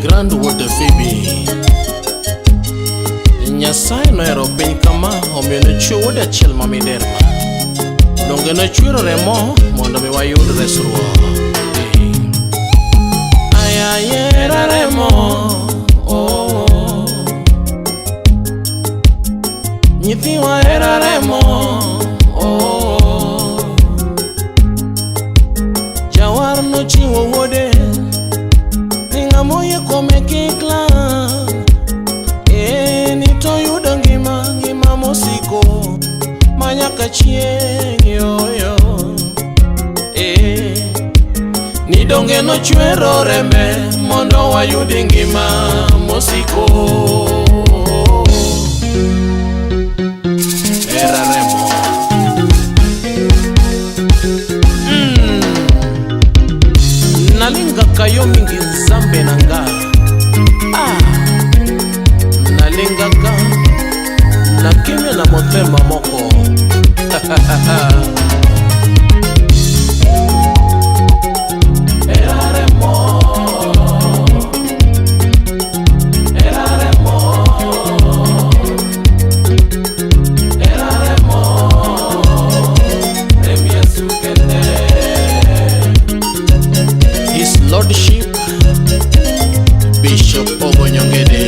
Legrand Wuod Phoebe. Nyasaye nohero piny kama omiyo nochiwo wuode achiel ma miderma. Donge nochwero remo mondo mi wayud resruok. Ayayera remo, oh, oh. Nyithiwa hera remo, oh, oh. Jawar nochiwo wuode ni ng'ama oyie kuome kik lal. Ee, ni to yudo ngima, ngima mosiko ma nyaka chieng' yoyo. Ee, ni donge nochwero rembe mondo wayud ngima mosiko. Hera remo. Nalingaka yo mingi nzambe na nga. Ah, nalingaka na kimia na motema moko. Hera remo. Hera remo. Hera remo. Rem Yesu kende. His Lordship Bishop Ogonyongede,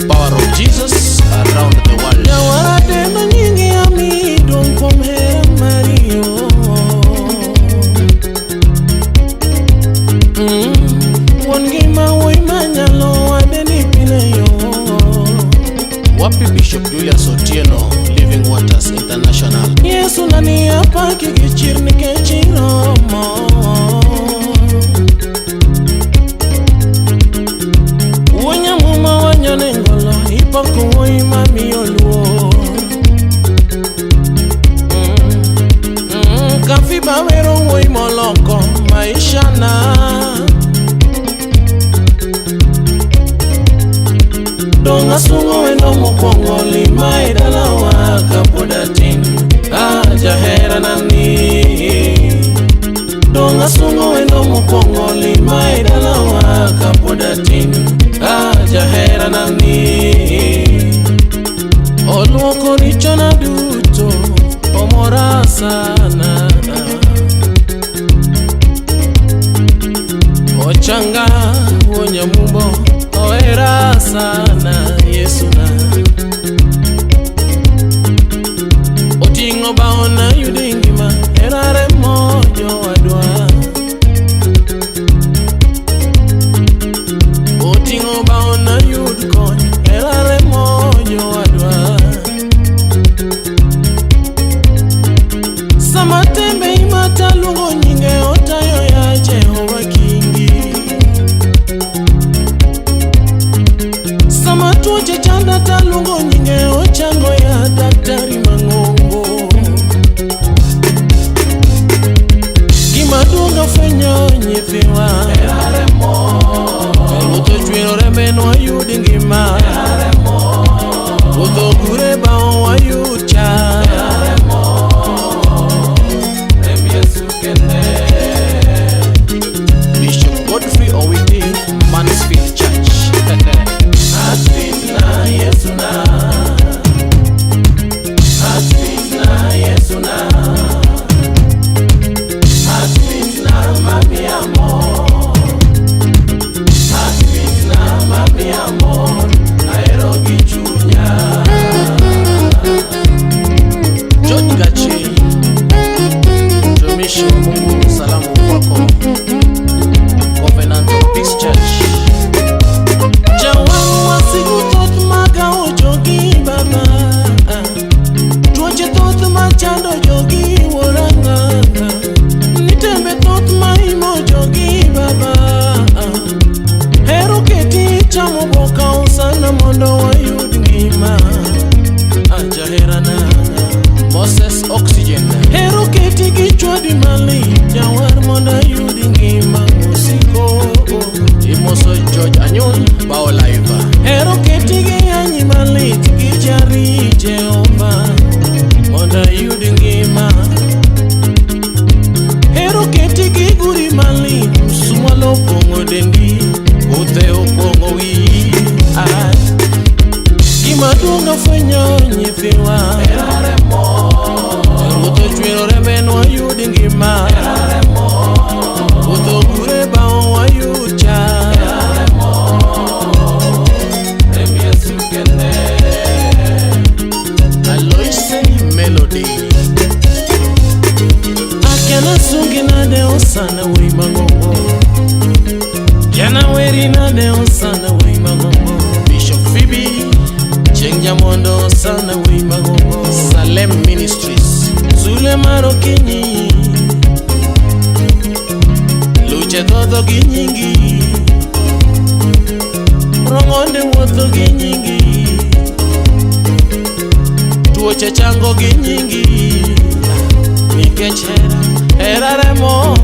Power of Jesus around the world. Jawaradeno nyingi ami duong' kuom hera mari yo. Wuon ngima wuoyi manyalo wadeni pile yo. Wapi Bishop Julius Otieno, Living Waters International. Yesu nani apaki gi chir nikech iromo. Wuo nyamuma wanyone ngolo ipako wuoyi mamiyo luor. Kafi bawero wuoyi moloko maisha na. Dong' asungo wendo mokwongo lima e dalawa kapod atin. Ah, jaherana ni. Dong' asungo wendo mokwongo lima e dalawa kapod atin. Ah, jaherana ni. Oluoko richona duto, omora sana. Ochanga wuo nyamumbo, ohera sana Yesu na. Oting'o baona yude ngima, hera remo jowadwa. Oting'o baona yud kony, hera remo jowadwa. Sama tembe imata luongo nyinge otayo ya Jehova kingi. Sama tuoche chanda taluongo nyinge ochango ya daktari mang'ongo. Gima duong' afwenyo nyithiwa. Ruoth ochwero rembe nwayud ngima. Ruoth ogure bao wayud chang. Bishop Godfrey Owiti, Mansfield Church. Heartbeat na Yesu na. Heartbeat na Yesu na. Heartbeat na mami amor. Heartbeat na mami amor. Ahero gi chunya. George Gachi, mtumishi wa Mungu, salamu kwako. Covenant of Peace Church. Jawar wasigu thoth magawo jogi baba. Tuoche thoth machando jogi wuorang'anga. Nitembe thoth maimo jogi baba. Hero keti chamo boka usana mondo wayud ngima. Ah, jaherana. Moses Oxygen. Hero keti gi chwadi malich. Aluongi nade Osana wuoyi mang'ongo. Jana weri nade Osana wuoyi mang'ongo. Bishop Phoebe Chieng' Jamondo Osana wuoyi mang'ongo. Salem Ministries. Sulwe mar okinyi. Luche dhodho gi nyingi. Rong'onde wuotho gi nyingi. Tuoche chango gi nyingi. Nikech hera, hera remo.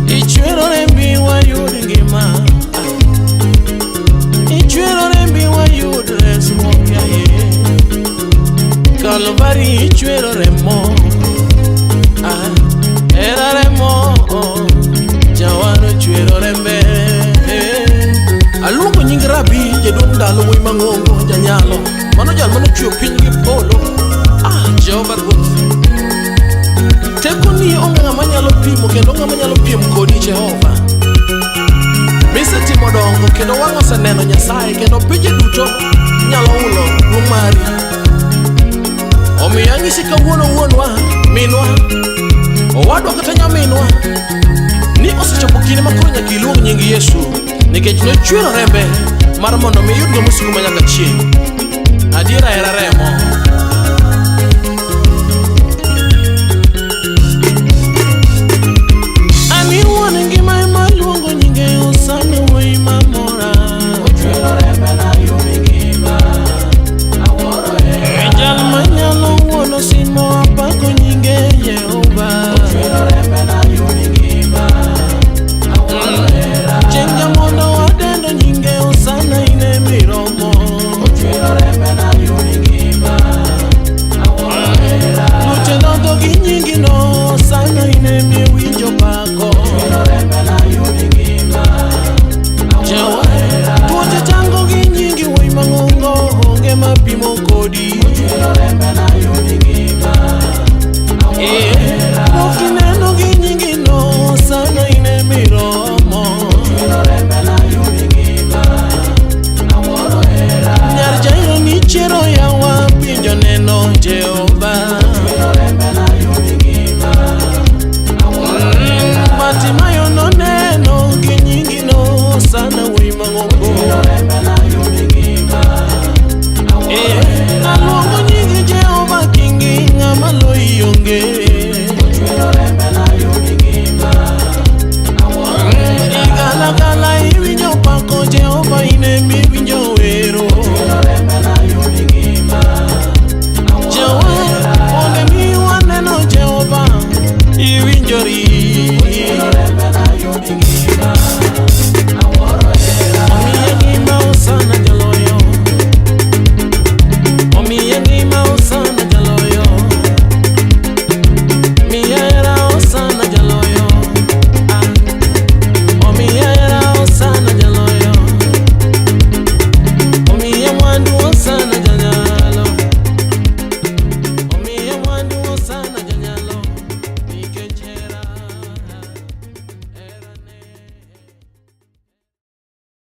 Ichwero rembi wayud ngima. Ichwero rembi wayud resruok yaye. Kalvari ichwero remo. Ah, hera remo. Jawar ochwero rembe. Aluongo nying Rabi jaduong' ndalo wuoyi mang'ongo janyalo mano jal manochweyo piny gi polo. Ah, Jehova Ruoth. Tekoni onge ng'ama nyalo pimo kendo ng'ama nyalo piem kodi Jehova. Misetimo dongo kendo wang' oseneno Nyasaye kendo pinje duto nyalo hulo duong' mari. Omiyo anyisi kawuono wuonwa, minwa, owadwa kata nyaminwa ni osechopo kinde ma koro nyaka iluong nying Yesu nikech nochwero rembe mar mondo mi iyud ngima mosiko manyaka chieng'. Adiera hera remo.